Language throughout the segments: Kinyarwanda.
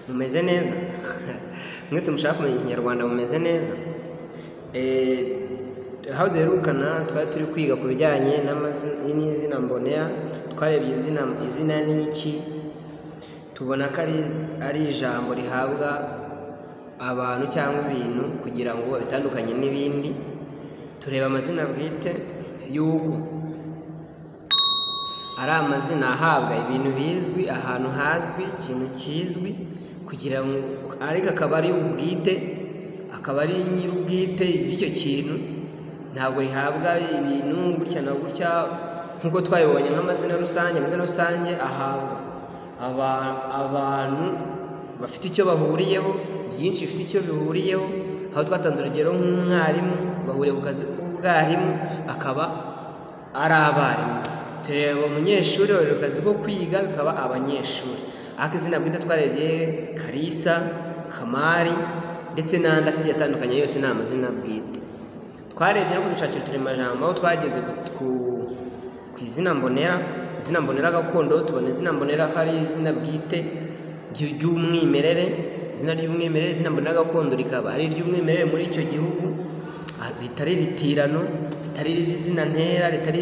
Mumeze neza? Mwese mushaka kumenya Ikinyarwanda mumeze neza? Aho duherukana twari turi kwiga ku bijyanye n'izina mbonera, twarebye izina ni iki, tubona ko ari ijambo rihabwa abantu cyangwa ibintu kugira ngo babitandukanye n'ibindi. Tureba amazina bwite y'uko ari amazina ahabwa ibintu bizwi, ahantu hazwi, ikintu kizwi, kugira ngo ariko akaba ari ubwite, akaba ari nyir'ubwite bw'icyo kintu, ntabwo rihabwa ibintu gutya na gutya nk'uko twabibonye nk'amazina rusange. Amazina rusange ahabwa abantu bafite icyo bahuriyeho, byinshi bifite icyo bihuriyeho, aho twatanze urugero nk'umwarimu, bahuriye ku kazi k'ubwarimu, akaba ari abarimu. Tureba umunyeshuri bahuriye ku kazi ko kwiga, bikaba abanyeshuri. Ariko izina bwite twarebye Kalisa, Kamari ndetse n'andi agiye atandukanye, yose ni amazina bwite. Twarebye no kudushakira uturemajambo, aho twageze ku izina mbonera, izina mbonera gakondo, tubona izina mbonera ko ari izina bwite ry'umwimerere, izina ry'umwimerere, izina mbonera gakondo rikaba ari iry'umwimerere muri icyo gihugu, ritari ritirano, ritari izina ntera, ritari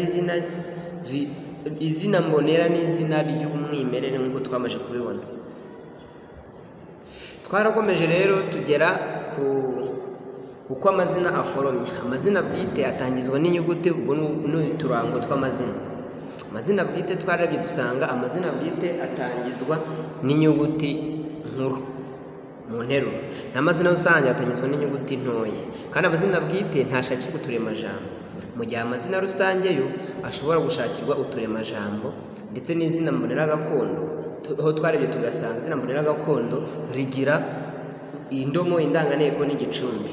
izina mbonera n'izina ry'umwimerere nk'uko twamaze kubibona. Twarakomeje rero tugera ku uko amazina aforomye. Amazina bwite atangizwa n'inyuguti, ubwo ni uturango tw'amazina. Amazina bwite twarebye dusanga amazina bwite atangizwa n'inyuguti nkuru mu nteruro, n'amazina rusange atangizwa n'inyuguti ntoya. Kandi amazina bwite ntashakirwa uturemajambo, mu gihe amazina rusange yo ashobora gushakirwa uturemajambo, ndetse n'izina mbonera gakondo, aho twarebye tugasanga izina mbonera gakondo rigira indomo, indanganteko n'igicumbi.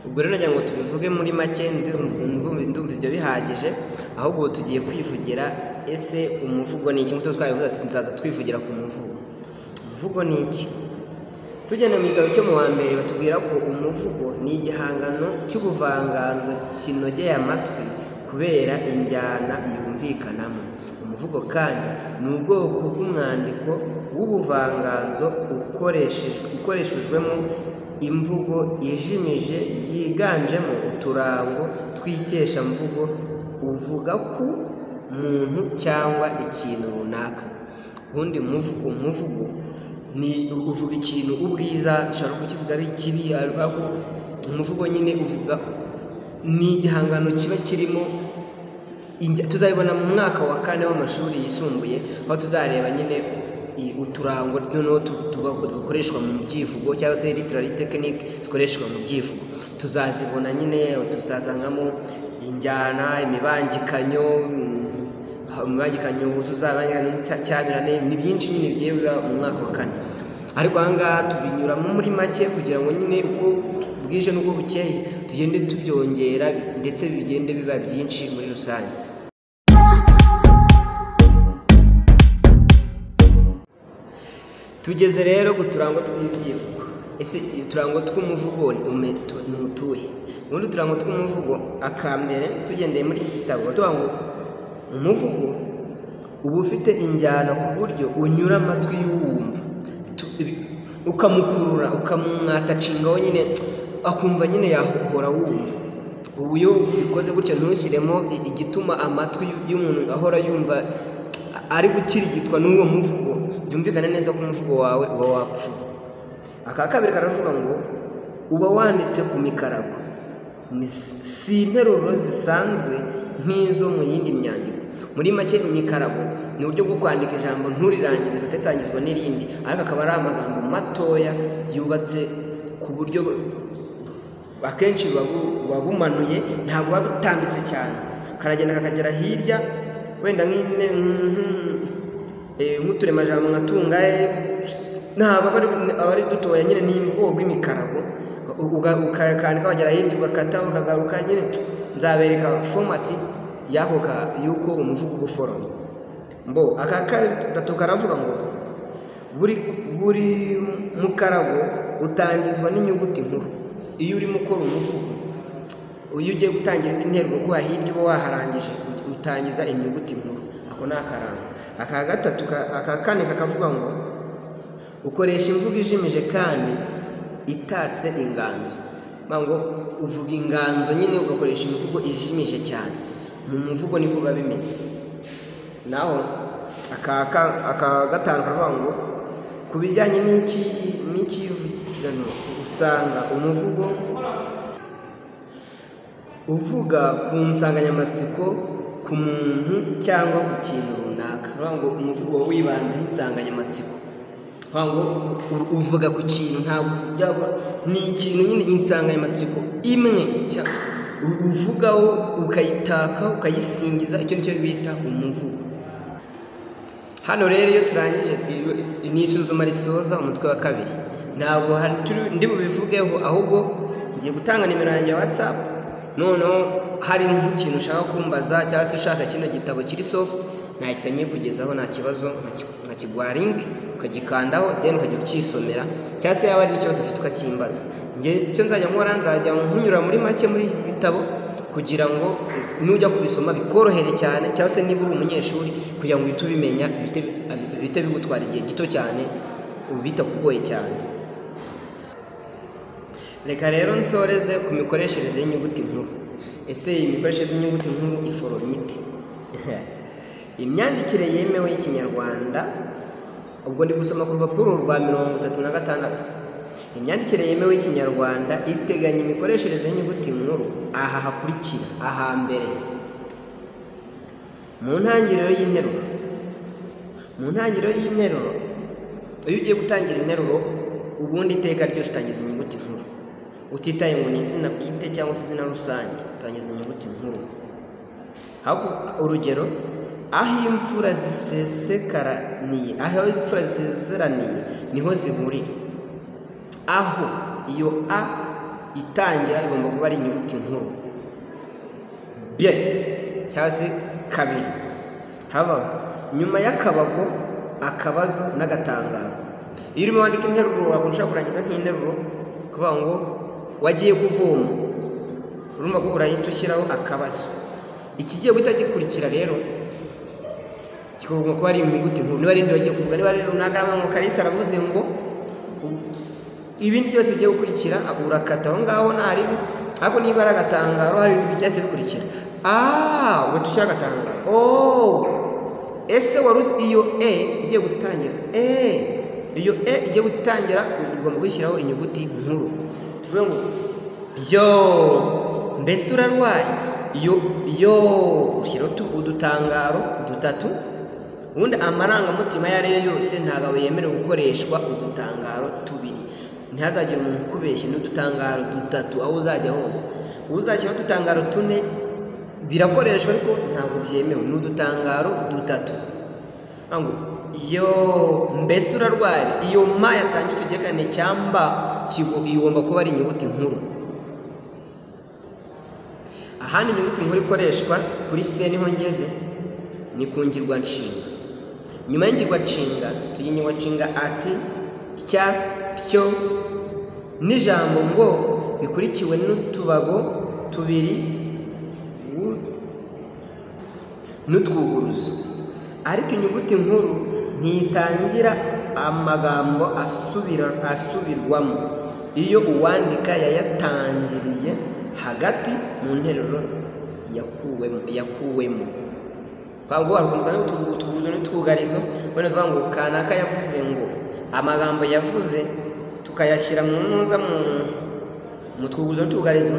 Ubwo rero nagira ngo tubivuge muri make, ndumva ibyo bihagije, ahubwo tugiye kwivugira ese umuvugo ni iki? Nk'uko twabivuze ati nzaza twivugira ku muvugo. Umuvugo ni iki? Tugenda mu gitabo cyo mu wa mbere batubwira ko umuvugo ni igihangano cy'ubuvanganzo kinogeye amatwi kubera injyana yumvikanamo. Umuvugo kandi ni ubwoko bw'umwandiko w'ubuvanganzo ukoreshejwemo imvugo ijimije yiganjemo uturango tw'ikeshamvugo, uvuga ku muntu cyangwa ikintu runaka. Ubundi umuvugo ni uvuga ikintu ubwiza, ushobora kukivuga ari ikibi, ariko umuvugo nyine uvuga ni igihangano kiba kirimo. Tuzabibona mu mwaka wa kane w'amashuri yisumbuye, aho tuzareba nyine uturango noneho dukoreshwa mu byivugo cyangwa se literary technique zikoreshwa mu byivugo. Tuzazibona nyine, tuzasangamo injyana, imibangikanyo, imibangikanyo wuzuza, imibangikanyo cyabirane, ni byinshi nyine bigiye biba mu mwaka wa kane. Ariko aha ngaha tubinyuramo muri make kugira ngo nyine uko bwije n'uko bukeye tugende tubyongera, ndetse bigende biba byinshi muri rusange. Tugeze rero ku turango tw'ibyivugo. Ese uturango tw'umuvugo ni utuhe? Ubundi uturango tw'umuvugo, akambere tugendeye muri iki gitabo, tuvuga ngo umuvugo uba ufite injyana ku buryo unyura amatwi y'uwumva, ukamukurura, ukamwatacingaho nyine, akumva nyine yahora wumva. Ubu iyo ubikoze gutya ntushyiremo igituma amatwi y'umuntu ahora yumva ari gukirigitwa n'uwo muvugo, byumvikane neza ko umuvugo wawe uba wapfuye. Aka kabiri karavuga ngo uba wanditse ku mikarago, si interuro zisanzwe nk'izo mu yindi myandiko. Muri make imikarago ni uburyo bwo kwandika ijambo nturirangize ritatangizwa n'irindi, ariko akaba ari amagambo matoya yubatse ku buryo akenshi buba bumanuye, ntabwo buba butambitse cyane, karagenda kakagera hirya, wenda nk'uturemajambo nka tungahe, ntabwo aba ari dutoya nyine, ni ubwoko bw'imikarago, ukakandika wagera hirya ugakata ukagaruka nyine. Nzabereka fomati y'ako y'uko umuvugo uba uforomye. Mbo aka gatatu karavuga ngo buri mukarago utangizwa n'inyuguti nkuru. Iyo urimo ukora umuvugo, iyo ugiye gutangira indi nteruro kuba hirya uba waharangije, utangiza inyuguti nkuru. Ako ni akarango. Aka gatatu, aka kane kakavuga ngo Ukoresha imvugo ijimije kandi itatse inganzo. Ngo uvuga inganzo nyine ugakoresha imvugo ijimije cyane. Mu muvugo niko biba bimeze. Naho aka gatanu karavuga ngo ku bijyanye n'ikivugano usanga umuvugo uvuga ku nsanganyamatsiko, ku muntu cyangwa ku kintu runaka. Baravuga ngo umuvugo wibanzeho insanganyamatsiko, ngo uvuga ku kintu, ntabwo ni ikintu nyine, insanganyamatsiko imwe uvugaho ukayitaka ukayisingiza, icyo nicyo bita umuvugo. Hano rero iyo turangije ni isuzuma risoza umutwe wa kabiri, ntabwo ndi bubivugeho, ahubwo ngiye gutanga nimero yanjye ya WhatsApp. Noneho hari nk'ikintu ushaka kumbaza cyangwa se ushaka kino gitabo kiri soft, nahita nyikugezaho nta kibazo, nkakiguha link ukagikandaho, then ukajya ukisomera, cyangwa se yaba ari n'ikibazo ufite ukakimbaza. Njye icyo nzajya nkora, nzajya nkunyura muri make muri ibi bitabo kugira ngo nujya kubisoma bikorohere cyane, cyangwa se niba uri umunyeshuri kugira ngo uhite ubimenya, bihite bigutwara igihe gito cyane, bitakugoye cyane. Reka rero nsoreze ku mikoreshereze y'inyuguti nkuru. Ese iyi mikoreshereze y'inyuguti nkuru iforomye ite? Imyandikire yemewe y'Ikinyarwanda, ubwo ndi gusoma ku rupapuro rwa 36. Imyandikire yemewe y'Ikinyarwanda iteganya imikoreshereze y'inyuguti nkuru aha hakurikira: ahambere, mu ntangiriro y'interuro. Mu ntangiriro y'interuro, iyo ugiye gutangira interuro, ubundi iteka ryose utangiza inyuguti nkuru, utitaye ngo ni izina bwite cyangwa se izina rusange, utangiza inyuguti nkuru. Urugero: aho imfura zisesekaraniye, aho imfura zisezeraniye niho zihurira. Aho iyo a itangira igomba kuba ari inyuguti nkuru. B cyangwa se kabiri, haba nyuma y'akabago, akabazo n'agatangaro. Iyo urimo wandika interuro, wakunda ushaka kurangiza nk'interuro kuvuga ngo wagiye kuvoma, urumva ko urahita ushyiraho akabazo. Ikigiye guhita gikurikira rero kigomba kuba ari inyuguti nkuru. Niba ari indi wagiye kuvuga, niba ari runaka, ngo Kalisa aravuze ngo, ibindi byose bigiye gukurikira urakata aho ngaho ntari, ariko niba ari agatangaro hari ibintu byahise bikurikira, ugahita ushyira agatangaro. Ese wari uzi iyo e igiye gutangira, iyo e igiye gutangira ugomba gushyiraho inyuguti nkuru. Tuvuge ngo yo mbese urarwaye, yo yo ushyiraho udutangaro dutatu. Ubundi amarangamutima ayo ari yo yose ntabwo yemerewe gukoreshwa udutangaro tubiri. Ntihazagire umuntu ukubeshya, n'udutangaro dutatu aho uzajya hose. Uzashyiraho udutangaro tune birakoreshwa ariko ntabwo byemewe, ni udutangaro dutatu. Ngo yo mbese urarwaye, iyo ma yatangiye icyo gihekane cya mba igomba kuba ari inyuguti nkuru. Ahandi inyuguti nkuru ikoreshwa kuri se niho ngeze, ni ku ngirwanshinga. Nyuma y'ingirwanshinga tugira ingirwanshinga ati, tya, tyo n'ijambo ngo bikurikiwe n'utubago tubiri n'utwuguruzo. Ariko inyuguti nkuru ntitangira amagambo asubirwamo iyo uwandika yayatangiriye hagati mu nteruro yakuwemo. Ngo hari ukuntu utwuguruzo n'utwugarizo, wenda uvuga ngo kanaka yavuze ngo, amagambo yavuze tukayashyira mu ntuza mu twuguruzo n'utwugarizo,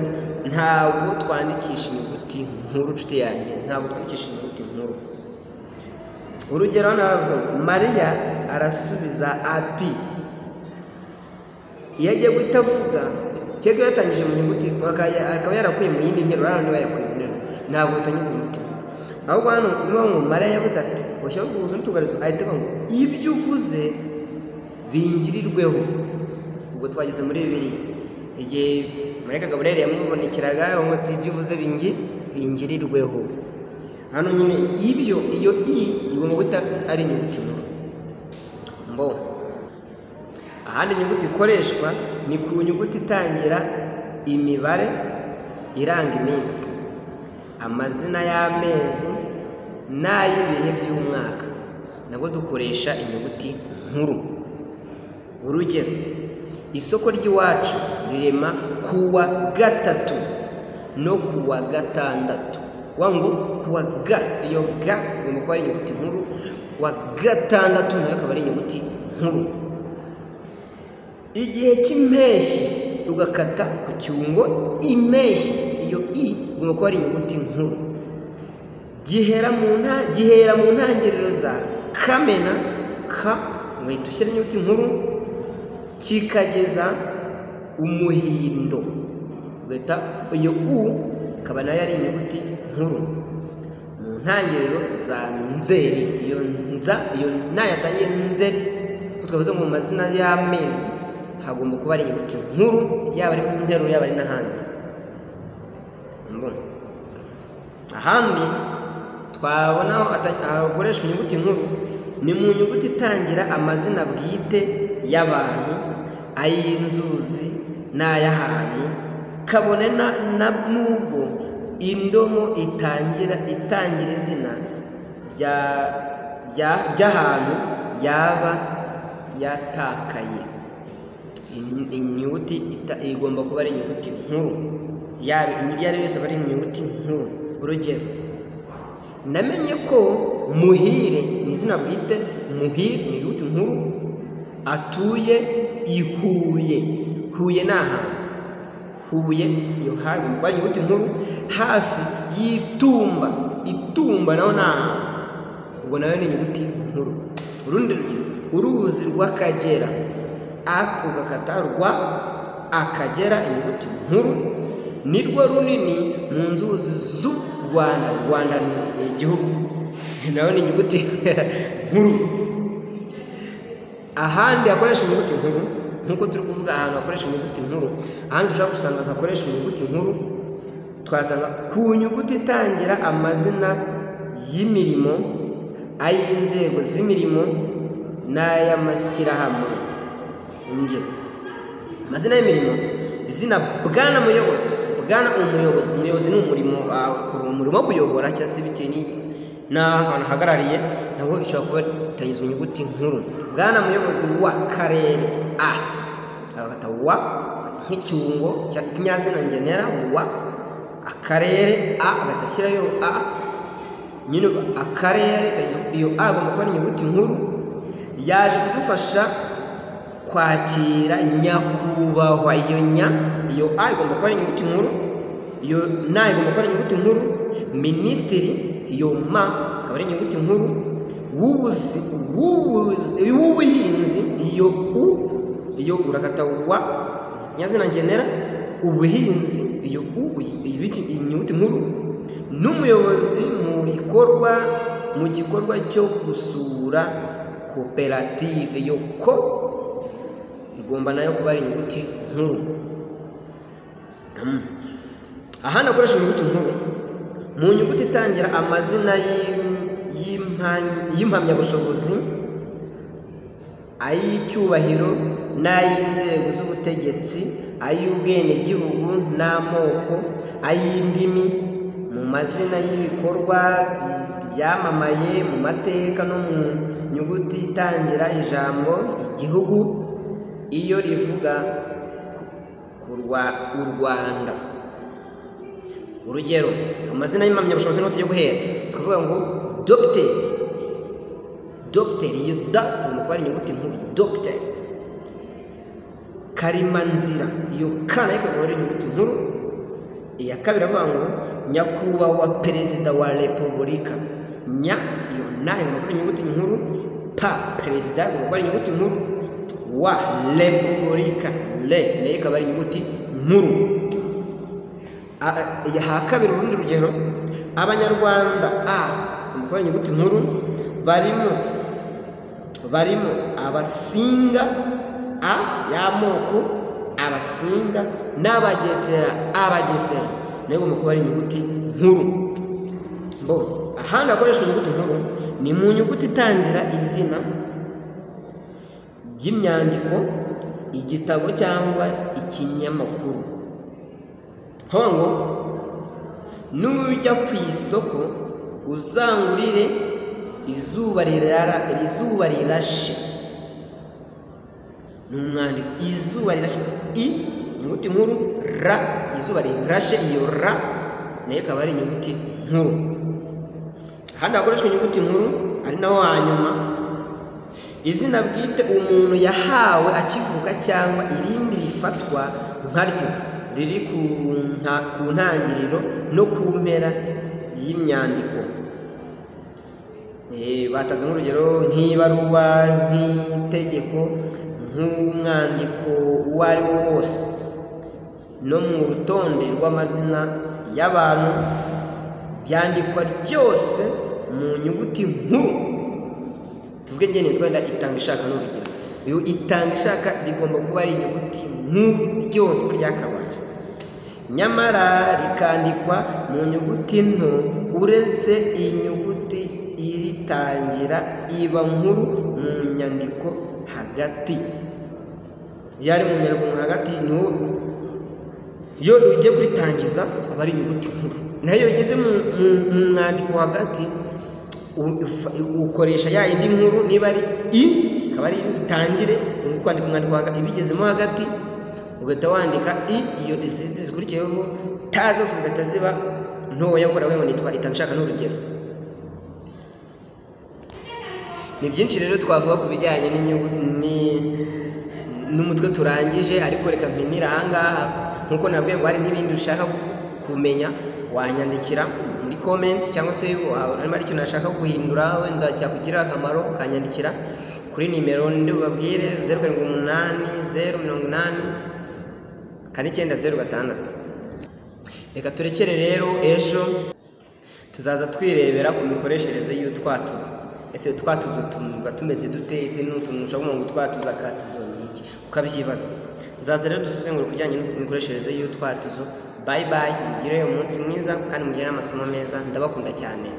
ntabwo twandikisha inyuguti nkuru, nshuti yanjye, ntabwo twandikisha inyuguti nkuru. Urugero hano haravuga ngo Mariya arasubiza ati, iyo agiye guhita avuga cyangwa yatangije mu nyuguti akaba yarakuye mu yindi nteruro, hano niba yakuye mu nteruro ntabwo bitangiza inyuguti nkuru. Ahubwo hano niba ngo Mariya yavuze ati, washyiraho utwuguruzo n'utwugarizo, ahita avuga ngo ibyo uvuze bingirirweho. Ubwo twageze muri Bibiliya igihe Marayika Gaburiyeli yamubonekeraga ngo ati ibyo uvuze bingirirweho. Hano nyine ibyo, iyo i igomba guhita ari inyuguti nkuru. Mbo ahandi inyuguti ikoreshwa ni ku nyuguti itangira imibare iranga iminsi, amazina y'amezi n'ay'ibihe by'umwaka, nabwo dukoresha inyuguti nkuru. Urugero, isoko ry'iwacu rirema kuwa gatatu no kuwa gatandatu. Ngo kuwa ga, iyo ga igomba kuba ari inyuguti nkuru, wa gatandatu nayo akaba ari inyuguti nkuru. Igihe cy'impeshyi ugakata ku cyungo impeshyi, iyo i igomba kuba ari inyuguti nkuru. Gihera mu ntangiriro za Kamena, ka ugahita ushyira inyuguti nkuru, kikageza umuhindo, ugahita iyo u ikaba nayo ari inyuguti nkuru. Mu ntangiriro za Nzeri, iyo nza, iyo na yatangiye Nzeri, twavuze ngo mu mazina y'amezi hagomba kuba ari inyuguti nkuru, yaba ari mu nteruro yaba ari n'ahandi. Ahandi twabona hakoreshwa inyuguti nkuru ni mu nyuguti itangira amazina bwite y'abantu, ay'inzuzi n'ay'ahantu, kabone n'ubwo indomo itangira izina ry'ahantu yaba yatakaye. Inyuguti igomba kuba ari inyuguti nkuru, yaba iyo ari yose aba ari inyuguti nkuru. Urugero, namenye ko Muhire ni izina bwite, Muhire ni inyuguti nkuru, atuye i Huye. Huye ni ahantu, Huye iyo kuba ari inyuguti nkuru, hafi y'Itumba, Itumba naho ni ahantu, ubwo nayo ni inyuguti nkuru. Urundi rugero, uruzi rw'Akagera, a ugakata rwa Akagera, inyuguti nkuru, nirwo runini mu nzuzi z'u Rwanda. Rwanda ni igihugu, nayo ni inyuguti nkuru. Ahandi hakoreshwa inyuguti nkuru, nkuko turi kuvuga ahantu hakoreshwa inyuguti nkuru, ahandi dushobora gusanga hakoreshwa inyuguti nkuru, twasanga ku nyuguti itangira amazina y'imirimo, ay'inzego z'imirimo n'ay'amashyirahamwe. Ingero, amazina y'imirimo, izina bwana muyobozi, bwana umuyobozi, umuyobozi ni umurimo, akora umurimo wo kuyobora cyangwa se bitewe n'ahantu ahagarariye, nabwo bishobora kuba bitangizwa inyuguti nkuru. Bwana muyobozi w'akarere, a agakata wa nk'icyungo cy'ikinyazina ngenera wa akarere, a agahita ashyirayo a nyine akarere, iyo a agomba kuba ari inyuguti nkuru. Yaje kudufasha kwakira nyakubahwa, iyo nya, iyo a igomba kuba ari inyuguti nkuru, iyo na igomba kuba ari inyuguti nkuru. Minisitiri, iyo ma akaba ari inyuguti nkuru. W'ubuhinzi, iyo u, iyo urakata wa nyazina ngenera ubuhinzi, iyo u inyuguti nkuru. N'umuyobozi mu bikorwa, mu gikorwa cyo gusura koperative, iyo ko igomba nayo kuba ari inyuguti nkuru. Ahandi hakoreshwa inyuguti nkuru, mu nyuguti itangira amazina y'impamyabushobozi, ay'icyubahiro n'ay'inzego z'ubutegetsi, ay'ubwenegihugu n'amoko, ay'indimi, mu mazina y'ibikorwa byamamaye mu mateka no mu nyuguti itangira ijambo igihugu iyo rivuga u Rwanda. Urugero, amazina y'impamyabushobozi niho tujya guhera, tukavuga ngo dogiteri, dogiteri, iyo da igomba kuba ari inyuguti nkuru, dogiteri. Karimanzira, iyo ka nayo ikaba ari inyuguti nkuru. Iya kabiri avuga ngo nyakubahwa perezida wa repubulika, nya iyo na igomba kuba ari inyuguti nkuru, pa perezida igomba kuba ari inyuguti nkuru, wa repubulika le nayo ikaba ari inyuguti nkuru. Ha kabiri urundi rugero, abanyarwanda a igomba kuba ari inyuguti nkuru, barimo abasinga, a y'amoko, abasinga n'abagesera, abagesera nayo igomba kuba ari inyuguti nkuru. Bo ahandi hakoreshwa inyuguti nkuru ni mu nyuguti itangira izina ry'imyandiko, igitabo cyangwa ikinyamakuru. Aho ngo nujya ku isoko uzangurire izuba rirashe. Ni umwandiko. Izuba rirashe, i inyuguti nkuru, ra izuba rirashe, iyo ra nayo ikaba ari inyuguti nkuru. Ahandi hakoreshwa inyuguti nkuru ari naho hanyuma, izina bwite umuntu yahawe akivuka cyangwa irindi rifatwa nkaryo riri ku ntangiriro no ku mpera y'imyandiko. Batanze nk'urugero nk'ibaruwa, nk'itegeko, nk'umwandiko uwo ari wo wose, no mu rutonde rw'amazina y'abantu byandikwa byose mu nyuguti nkuru. Tuvuge njye nitwa wenda Itanga Ishaka, n'urugero, uyu Itanga Ishaka rigomba kuba ari inyuguti nkuru ryose uko ryakabaye, nyamara rikandikwa mu nyuguti nto, uretse inyuguti iritangira iba nkuru mu nyandiko hagati. Iyo ari mu nyandiko hagati, niho iyo ugiye kuritangiza aba ari inyuguti nkuru, naho iyo ugeze mu mwandiko hagati ukoresha ya yindi nkuru, niba ari i ikaba ari utangire kwandika umwandiko hagati, ibigezemo hagati ugahita wandika i, iyo izindi zikurikiyeho ta zose zigahita ziba ntoya, kuko nawe nitwa Itanga Ishaka n'urugero. Ni byinshi rero twavuga ku bijyanye n'umutwe turangije, ariko reka mpinire ahangaha. Nk'uko nabwiye ngo hari n'ibindi ushaka kumenya wanyandikira muri comment, cyangwa se niba hari ikintu nashaka guhindura wenda cyakugirira akamaro ukanyandikira kuri nimero ndi bubabwire 078 080 4906. Reka turekere rero, ejo tuzaza twirebera ku mikoreshereze y'utwatuzo. Ese utwatuzo tuba tumeze dute? Ese ni utuntu ushobora ngo utwatuzo akatuzo ni iki? Ukabyibaza. Nzaza rero dusesengura ku bijyanye n'imikoreshereze y'utwatuzo. Bye bye, mugire umunsi mwiza kandi mugire n'amasomo meza, ndabakunda cyane.